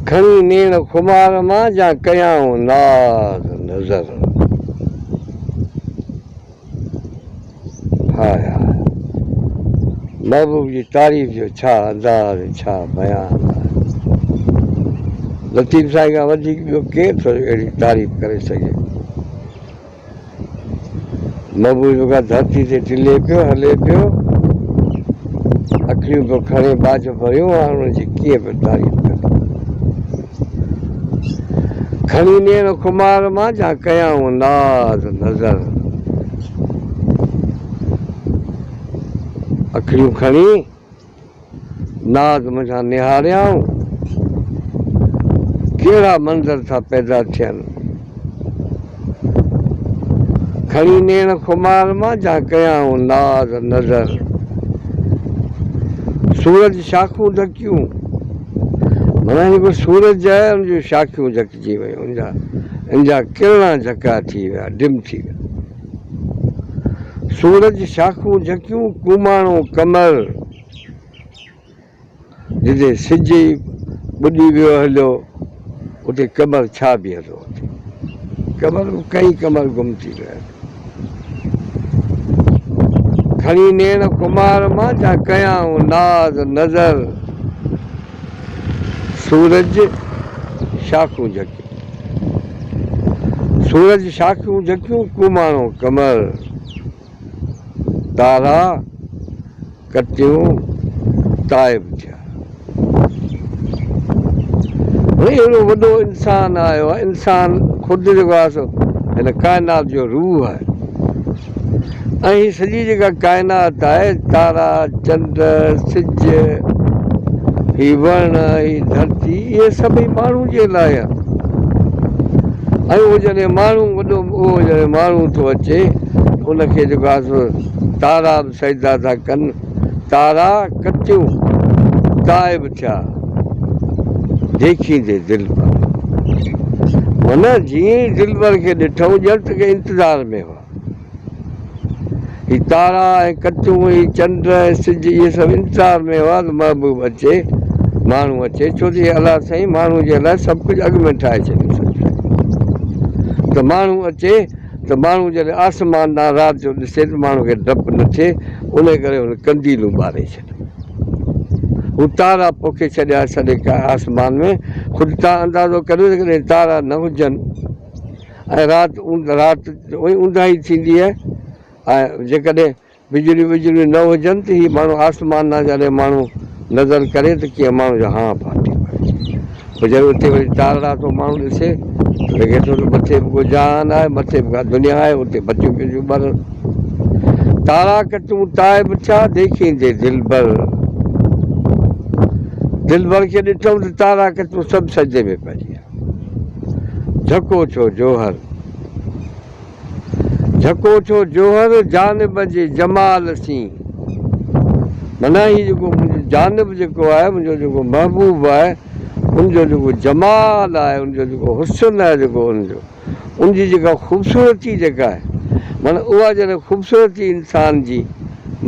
کڻي نيڻ خمار مان جا ڪيائون ناز نظر. هاء هاء محبوب جي تعريف جو ڇا انداز ۽ ڇا بيان آهي. لطيف سائين کان وڌيڪ ٻيو ڪير ٿو اهڙي تعريف ڪري سگهي. محبوب جيڪا ڌرتي تي ٽلي پيو، هلي پيو، اکڙيون پيو کڻي ٻاجهه ڀريون، هاڻ ان جي ڪيئن پيو تعريف ڪري. کڻي نيڻ خمار مان جا ڪيائون ناز نظر. اکڙيون کڻي ناز منجهان نهاريائون، ڪهڙا منظر ٿا پيدا ٿين. کڻي نيڻ خمار مان جا ڪيائون ناز نظر. سورج شاخون ڌڪيون، معنيٰ جيڪو سورج آهي ان جون شاخيون ڌڪجي ويون، ان جا ڪرڻا جهڪا ٿي ويا، ڊم ٿي ويا. سورج شاخون جهڪيون، ڪوماڻو قمر جتي سج ئي ٻڏي ويو هليو، اتي قمر ڇا بيهندو؟ اتي قمر به ڪئين قمر گم ٿي ويا آهن. کڻي نيڻ خمار مان جا ڪيائون ناز نظر، سورج شاخون جهڪيون. سورج شاخيون جهڪيون ڪوماڻو قمر، تارا ڪتيون تائب ٿيا. وري اهڙو وڏو انسان آيو آهي، انسان خود جيڪو آهي سو هن ڪائنات جو روح آهي ۽ هي سڄي جيڪا ڪائنات آهي تارا، چنڊ، سج، هي وڻ، هي ڌرتي اهي سڀئي ماڻهو جي لاء آهن ۽ اهو جڏهن ماڻهو وڏو اهو جڏهن ماڻهو ٿو اچي ان کي جيڪو آهي سو تارا به سجدا ٿا ڪن، تارا ڪتيون تائب ٿيا ديکيندي دلبر معنيٰ جيئن ئي دلبر کي ڏٺائون ڄڻ ته ڪنهن انتظار ۾ هئا. هي تارا ۽ ڪتيون، هي چنڊ ۽ سج اهي سڀ انتظار ۾ هئا ته محبوب اچي، ماڻهو اچي، ڇو ته اهي الله سائين ماڻهو جي لاء سڀ ڪجهه اڳ ۾ ٺاهي ڇڏيو سڀ شيون ته ماڻهو اچي ته ماڻهو جڏهن آسمان ڏانهن رات جو ڏسي ته ماڻهو کي ڊپ نه ٿئي، انهي ڪري هن قنديلون ٻاري ڇڏيون. هو تارا پوکي ڇڏيا سڄي آسمان ۾، خود تان اندازو ڪريو ته ڪڏهن تارا نه هجن. ۽ رات رات اونداهي ٿيندي آهي ۽ جيڪڏهن بجليون وجليون نه هجن ته هي ماڻهو آسمان ڏانهن جڏهن ماڻهو نظر ڪري ته ڪيئن ماڻهو جو هانء ڦاٽي پوي. پوء جڏهن اتي وري تارڙا ٿو ماڻهو ڏسي ته لڳي ٿو ته مٿي به ڪو جهان آهي، مٿي به ڪا دنيا آهي، اتي بتيون پيون ٿيون ٻرن. تارا ڪتون تائب ٿيا ديکيندي دلبر. دلبر کي ڏٺم ته تارا ڪتون سڀ سجدي ۾ پئجي ويا. جهڪو ٿيو جوهر، جهڪو ٿيو جوهر جانب جي جمال سين. معنيٰ هي جيڪو منهنجو جانب جيڪو آهي، منهنجو جيڪو محبوب آهي، ان جو جيڪو جمال آهي، ان جو جيڪو حسن آهي، جيڪو ان جو، ان جي جيڪا خوبصورتي جيڪا آهي، معنيٰ اها جڏهن خوبصورتي انسان جي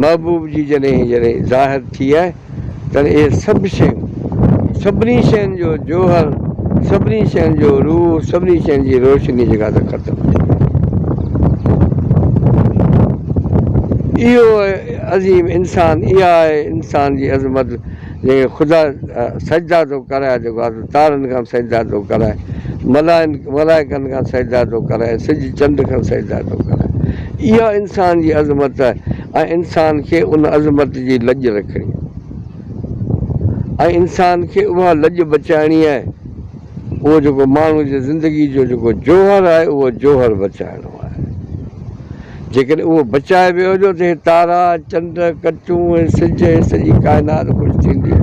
محبوب جي جڏهن جڏهن ظاهر ٿي آهي، تڏهن اهي سڀ شيون، سڀني شين جو جوهر، سڀني شين جو روح، سڀني شين جي روشني جيڪا سا ختم ٿي وئي. اهو آهي عظيم انسان، اها آهي انسان جي عظمت جنهن کي خدا سجدا ٿو ڪرائي، جيڪو آهي سو تارن کان به سجدا ٿو ڪرائي، ملائڪن کان سجدا ٿو ڪرائي، سج چنڊ کان سجدا ٿو ڪرائي. اها انسان جي عظمت آهي. ۽ انسان کي ان عظمت جي لڄ رکڻي آهي ۽ انسان کي اها لڄ بچائڻي آهي اهو جيڪو ماڻهو جي زندگي جو جيڪو جوهر آهي اهو جوهر بچائڻو آهي جيڪڏهن اهو بچائي ويو جو ته هي تارا چنڊ ڪچون هي سج هي سڄي ڪائنات خوش ٿيندي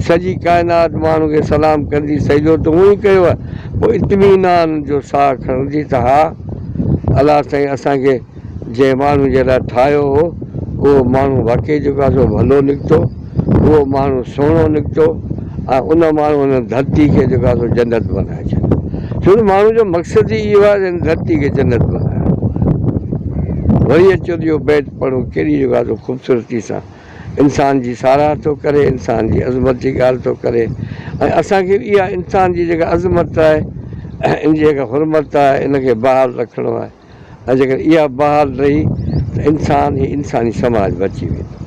سڄي ڪائنات ماڻهو کي سلام ڪندي سجدو ته هون ئي ڪيو آهي پوء اطمينان جو ساهه کڻندي ته ها الله سائين اسان کي جنهن ماڻهو جي لاء ٺاهيو هو، اهو ماڻهو واقعي جيڪو آهي سو ڀلو نڪتو، اهو ماڻهو سهڻو نڪتو ۽ ان ماڻهو هن ڌرتي کي جيڪو آهي سو جنت بنائي ڇڏيو. ڇو ته ماڻهو جو مقصد ئي اهو آهي ته هن ڌرتي کي جنت بنائڻو آهي. وري اچو ته اهو بيت پڙهون ڪيڏي جيڪو آهي سو خوبصورتي سان انسان جي ساراهه ٿو ڪري، انسان جي عظمت جي ڳالهه ٿو ڪري ۽ اسان کي به اها انسان جي جيڪا عظمت آهي ان جي جيڪا حرمت آهي ان کي بحال رکڻو آهي ۽ جيڪڏهن اها بحال رهي ته انسان ۽ انساني سماج بچي ويندو.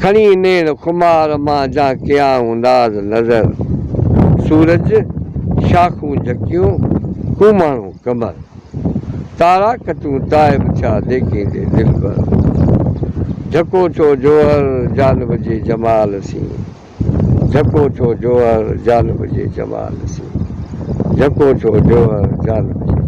کڻي نيڻ خمار مان جان ڪيائون ناز نظر، سورج شاخون جهڪيون ڪوماڻو قمر. تارا ڪتون تائب ٿيا ديکيندي دلبر، جهڪو ٿيو جوهر جانب جي جمال سين، جهڪو ٿيو جوهر جانب جي جمال سين، جهڪو ٿيو جوهر جانب جي.